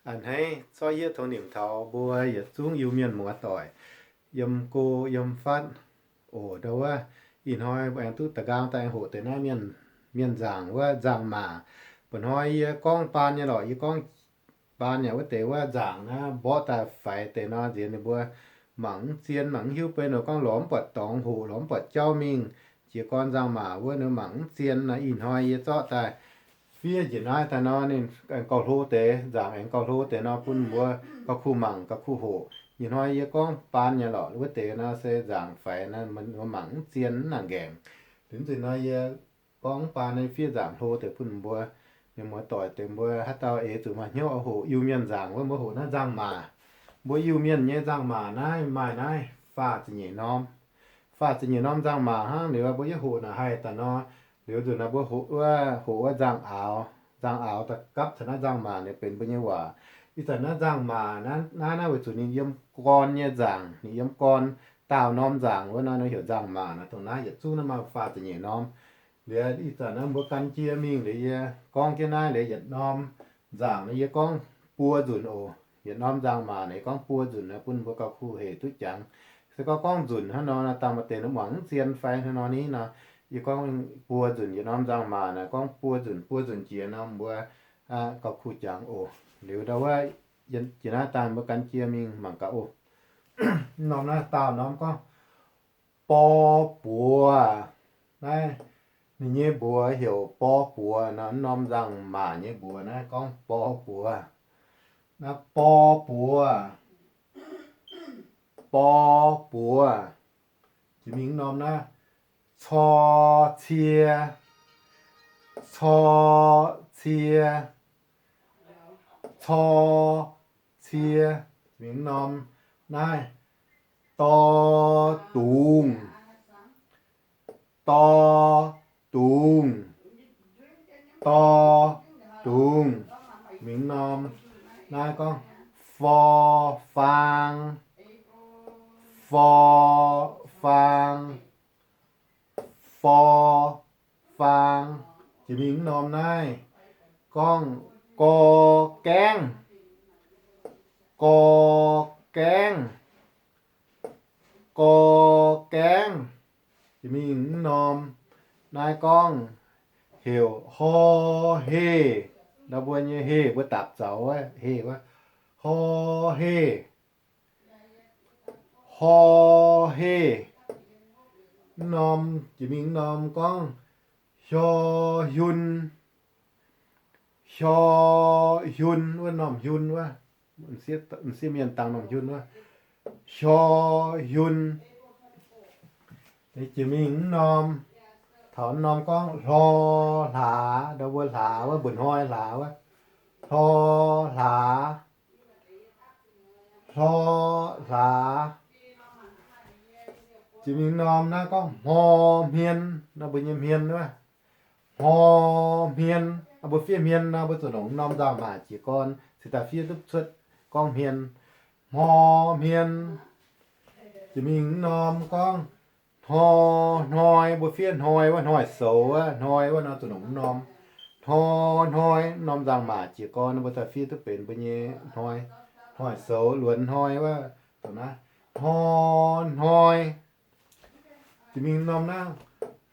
A'hneiv zorqv yie tongx nimc taux mbuo yietc zungv Iu-Mienh muoz-doic yiem go yiem fatv oc. Ndau wuov ih hnoi mbuo aengx duqv da'nqaang daaih aengx hoqc deix naaiv mienh, mienh nzaangc wuov nzangc-maac. Mba'hnoi yie gorngv baan nyei lorqc, yie gorngv baan yaac wuov deix wuov nzaangc naaiv mborqv daaih faix deix nor, nziex ninh mbuo mangc mv zien, mangc mv hiuv, beiv nor gorngv lorz mv buatc dorngx hoqc, lorz mv buatc jauv mingh. Jiez gorn nzangc-maac wuov ninh mangc mv zien nor, ih hnoi yie zorqv daaih fiev njiec naaiv daaih nor, ninh aengx gauh hlo deix, nzaangc aengx gauh hlo deix nor bun mbuo gauh kuh mangc gauh kuh hoqc. Ih hnoi yie gorngv baan nyei lorqc, wuov deix nor se nzaangc faix nor, mbuo mangc mv zien mv nangc nqaengc. Liuz nzunc nor yie gorngv mv baan naaiv fiev nzaangc hlo deix bun mbuo, mienh muoz-doic deix mbuo haaix dauh eix zuqc maaih hnyouv oix hoqc Iu-Mienh nzaangc wuov, mbuo hoqc naaiv nzangc-maac. Mbuo Iu-Mienh nyei nzangc-maac naaiv maaih naaiv faah ziepc nyeic norm. Faah ziepc nyeic norm nzangc-maac hnangv. Liuz mbuo yietv hoqc naaic haih daaih nor, liuz nzunc naaiv mbuo hoqc wuov, hoqc wuov nzangc-aaux. Nzangc-aaux daaih gapv taux naaiv nzangc-maac ninh benx mbuo nyei waac. Ih zanc naaiv nzangc-maac naaiv, naaiv, naaiv weic zuqc ninh yiem gorn nyei nzaangc, ninh yiem gorn daauh norm nzaangc wuov nor, ninh heuc nzangc-maac naaiv. Dongh naaiv yietc zungv naaiv maaih faah ziepc nyeic norm. Liuz ih zanc naaiv mbuo gan jienv mingh liuz yie gorngv jienv naaiv liuz yietc norm nzaangc naaiv yie gorngv buo nzunc oc. Yietc norm nzangc-maac naaiv yie gorngv buo nzunc naaiv bun mbuo gauh kuh hec duqv jangx. Se gorngv gorngv nzunc hnangv nor, dangh maaih deix muangx mv zien fai hnangv nor ni nor, yie gorngv buo nzunc yietc norm nzangc-maac naaiv gorngv buo nzunc, buo nzunc jiex nor mbuo gauh kuh jangx oc. Liuz ndau wuov jiex naaiv dangh mbuo gan jienv mingh mangc gaax oc. Norm naaiv daauh norm gorngv bor buoz. Naaiv ninh nyei mbuox heuc bor buoz nor, norm nzangc-maac nyei mbuox naaiv gorngv bor buoz. Naaiv bor buoz, bor buoz. Jiex mingh norm naaiv cor cie, cor cie, cor cie. Jiex mingh norm naaiv dor dungz, dor dungz, dor dungz. Mingh norm naaiv gorngv for faang, for faang, for faang. Jiex mingh norm naaiv gorngv gor gaengv, gor gaengv, gor gaengv. Jiex mingh norm naaiv gorngv heuc hor heh. Ndau mbuo nyei heh mbuo dapc zaux wuov heh wuov, hor heh, hor heh. Norm, jiex mingh norm gorngv hior hiun, hior hiun wuov, norm hiun wuov. M'sieqv mienh dangh norm hiun wuov, hior hiun. Jiex mingh norm, taux norm gorngv hlor hlaax. Ndau mbuo hlaax wuov, mba'hnoi hlaax wuov, hlor hlaax, hlor hlaax. Jiex mingh norm naaiv gorngv hmor hmien. Nor mbuo nyei hmien wuov, hmor hmien. Mbuo fiev hmien nor mbuo zuqc longc norm nzangc-maac jiez gorn cingx daaih fiev duqv cuotv gorngv hmien, hmor hmien. Jiex mingh norm gorngv hnoi, hnoi. Mbuo fiev hnoi wuov, hnoi-soux wuov, hnoi wuov nor zuqc longc norm, hnoi, hnoi. Norm nzangc-maac jiez gorn mbuo daaih fiev duqv benx mbuo nyei hnoi, hnoi-soux, luonx hnoi wuov, hnoi, hnoi. Jiex mingh norm naaiv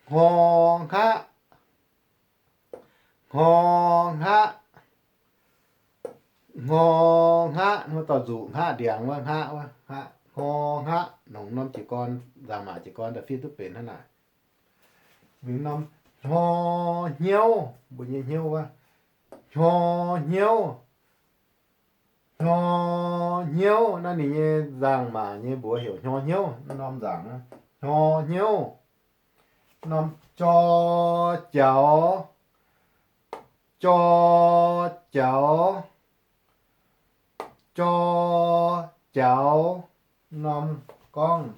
hngor hngaqv, hngor hngaqv, hngor hngaqv. Mbuo dorh nzuqc hngaqv ndiangx wuov, hngaqv wuov, hngor hngaqv. Longc norm jiez gorn, nzangc-maac jiez gorn daaih fiev duqv benx hnangv naaic. Mingh norm hngor hnyouv, mbuo nyei hnyouv wuov, hngor hnyouv, hngor hnyouv. Naaiv ninh nyei nzangc-maac nyei mbuox heuc hngor hnyouv. Norm nzangc, hngor hnyouv. Norm jor jaux, jor jaux, jor jaux. Norm gorngv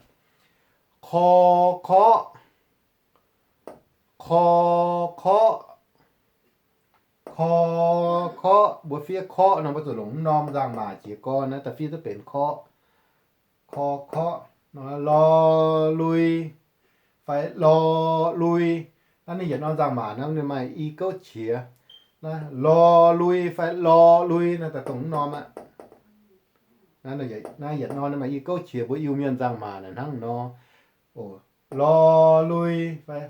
kor korqv, kor korqv, kor korqv. Mbuo fiev korqv nor mbuo zuqc longc norm nzangc-maac jiez gorn naaiv daaih fiev duqv benx korqv, kor korqv. Lor lui fai lor lui. Naaiv ninh yietc norm nzangc-maac naaiv ninh maaih i gouv qiex. Lor lui fai lor lui naaiv daaih dongh mv norm aqv. Naaiv yietc norm naaiv maaih i gouv qiex, mbuo Iu-Mienh nzangc-maac naaic hnangv nor. Lor lui fai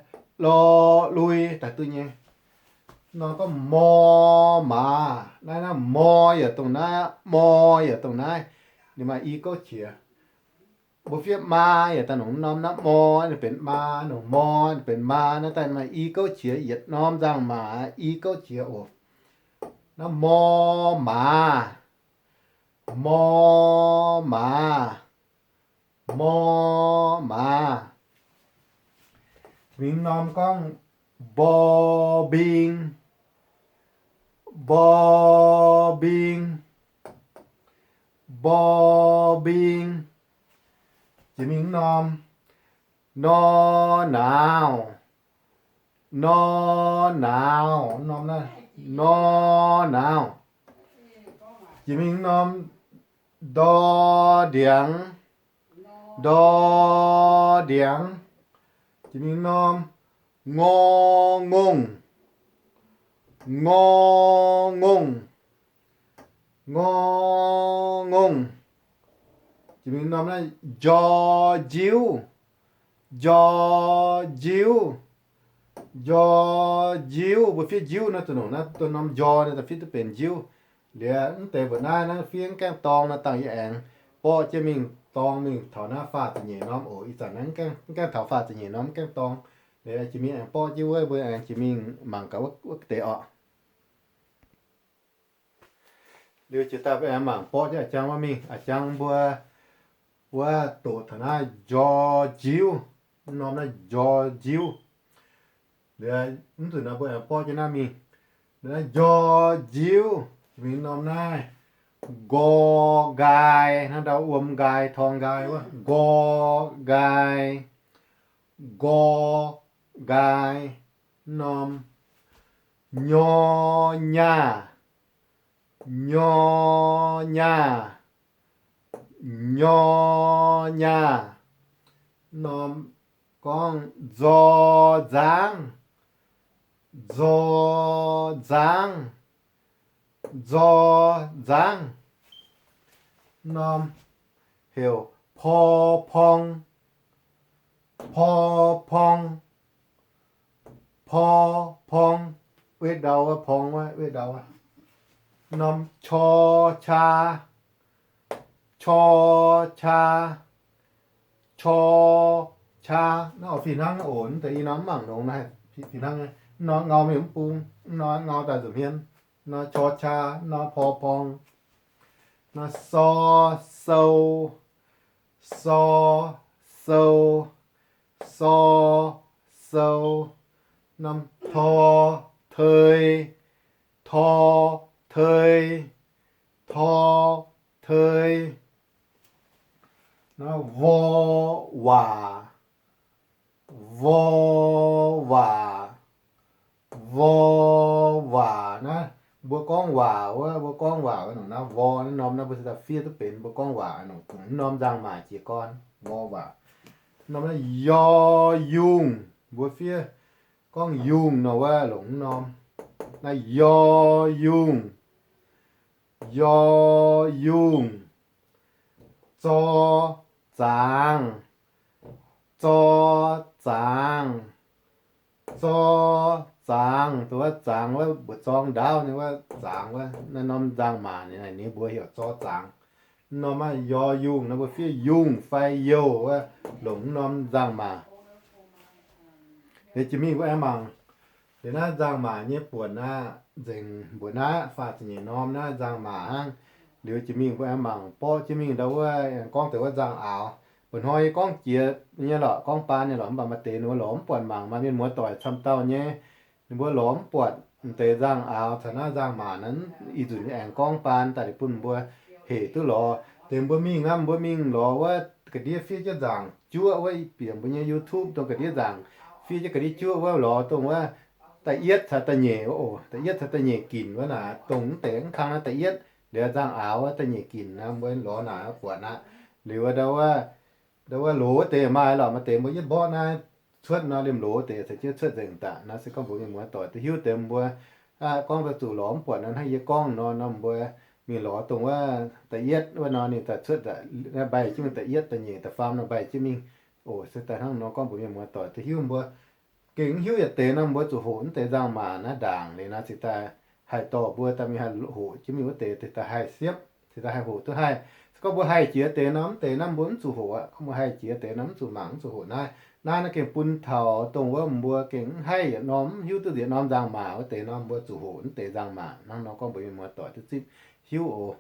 lor lui daaih duqv nyei. Norm gorngv mor maaz, naaiv naaiv mor yaac dongh naaiv, mor yaac dongh naaiv. Ninh maaih i gouv qiex. Mbuo fiev maa yaac daaih nongc norm naaiv mor, ninh benx maa, nongc mor, ninh benx maa, naaiv daaih maaih i gouv qiex, yietc norm nzangc-maac i gouv qiex oc. Naaiv mor maaz, mor maaz, mor maaz. Mingh norm gorngv mbor mbing, mbor mbing, mbor mbing. Jiex mingh norm nor naauv, nor naauv, norm naaiv nor naauv. Jiex mingh norm ndor ndiangx, ndor ndiangx. Jiex mingh norm ngor ngongh, ngor ngongh, ngor ngongh. Jiex mingh norm naaiv njor njiuv, njor njiuv, njor njiuv. Mbuo fiev njiuv naaiv dongh nongc naaiv dongh norm njor naaiv daaih fiev duqv benx njiuv. Liuz mv deix mbuoqc naaiv naaiv fiev mv gaengh dorng naaiv dangh yie aengx borqv jienv mingh dorng mingh taux naaiv faah ziepc nyeic norm oc. Ih zanc naaiv mv gaengh taux faah ziepc nyeic norm mv gaengh dorng. Liuz jiex mingh aengx borqv jienv wuov, mbuo aengx jiex mingh mangc gaax wuov deix orqc. Liuz jiex daaih mbuo aengx mangc borqv jienv a'jang wuov mingh. A'jang mbuo wuov doqc taux naaiv njor njiuv, mv norm naaiv njor njiuv. Liuz mv zuqc naaiv mbuo aengx borqv jienv naaiv mingh. Naaiv njor njiuv, mingh norm naaiv nqor nqaai, hnangv ndau wuom nqaai, torng nqaai wuov, nqor nqaai, nqor nqaai. Norm nyor nyaah, nyor nyaah, nyor nyaah. Norm gorngv nzor nzangv, nzor nzangv, nzor nzangv. Norm heuc por pong, por pong, por pong. Wetv ndau wuov, pong wuov, wetv ndau wuov. Norm cor car, cor car, cor car. Naaiv oix fih hnangv oc. Mv deix i norm mv mangc longx naaiv, fih hnangv. Mv norm ngau mingh mv bung, mv norm ngau daaih nza'hmien. Nor cor car, nor por pong. Nor sor sou, sor sou, sor sou. Norm tor tei, tor tei, tor tei. Nor vor waac, vor waac, vor waac. Naaiv mbuo gorngv waac wuov, mbuo gorngv waac wuov nongc naaiv vor naaiv norm naaiv mbuo se daaih fiev duqv benx mbuo gorngv waac nongc, mv norm nzangc-maac jiez gorn, vor waac. Norm naaiv yor yungh, mbuo fiev gorngv yungh nor wuov longc mv norm. Naaiv yor yungh, yor yungh. Zor zaangc, zor zaangc, zor zaangc. Dongh wuov zaangc wuov mbuoqc zorng ndaauv nyei wuov zaangc wuov, naaiv norm nzangc-maac ninh mbuo heuc zor zaangc. Mv norm yor yungh nor mbuo fiev yungh fai youh wuov, longc mv norm nzangc-maac. Liuz jiex mingh mbuo aengx mangc liuz naaiv nzangc-maac nyei buonc aqv. Nzengc mbuoqc naaiv faah ziepc nyeic norm naaiv nzangc-maac hnangv. Liuz jiex mingh mbuo aengx mangc borqv jienv mingh ndau wuov, aengx gorngv deix wuov nzangc-aaux. Mba'hnoi gorngv jiex nyei lorqc, gorngv baan nyei lorqc, mv baac maaih deix ninh mbuo lorz mv buatc mangc, maaih mienh muoz-doic camv dauh nyei, ninh mbuo lorz mv buatc m'deix nzangc-aaux caux naaiv nzangc-maac naaiv. Ih nzunc nyei aengx gorngv baan daaih liuz bun mbuo hec duqv lorz. Deix mbuo mingh aqv, mbuo mingh lorz wuov ga'ndiev fiev jienv nzaangc juoqv wuov, bieqc mbuo nyei YouTube dongh ga'ndiev nzaangc fiev jienv ga'ndiev juoqv wuov lorz dongh wuov da'yietv caux da'nyeic wuov oc. Da'yietv caux da'nyeic ginc wuov naaic, dongh mv deix mv kang naaiv da'yietv, liuz nzangc-aaux wuov da'nyeic ginc naaiv, mbuo lorz naaic buatc aqv. Liuz ndau wuov, ndau wuov loz wuov deix maaih lorqc, maaih deix mbuo yietv mborqv naaiv cuotv nor, liemh loz deix caux jienv cuotv nzengc daaih. Naaiv se gorngv mbuo mienh muoz-doic duqv hiuv deix mbuo Gorngv daaih zuqc lorz mv buatc nor, hnangv yie gorngv nor, norm mbuo mingh lorz dongh wuov da'yietv wuov nor, ninh daaih cuotv, mbaih jienv mingh da'yietv, da'nyeic, da'faam nor mbaih jienv mingh oc. Se daaih hnangv nor gorngv mbuox mienh muoz-doic duqv hiuv, mbuo gengh mv hiuv yietc deix nor, mbuo zuqc hoqc mv deix nzangc-maac naaiv ndaangc liuz nor, cingx daaih haih dorh mbuo daaih mingh haih hoqc jienv mingh wuov deix, cingx daaih haih siepv, cingx daaih haih hoqc duqv haih. Se gorngv mbuo haih jiex deix nor, mv deix naaiv mbuo mv zuqc hoqc aqv. Gorngv mbuo haih jiex deix nor, mv zuqc mangc, mv zuqc hoqc naaiv. Naaiv naaiv gengh bun taux dongh wuov mbuo gengh mv haih yietc norm, mv hiuv duqv yietc norm nzangc-maac wuov deix nor, mbuo zuqc hoqc mv deix nzangc-maac. Hnangv nor gorngv mbuox mienh muoz-doic duqv zipv hiuv oc.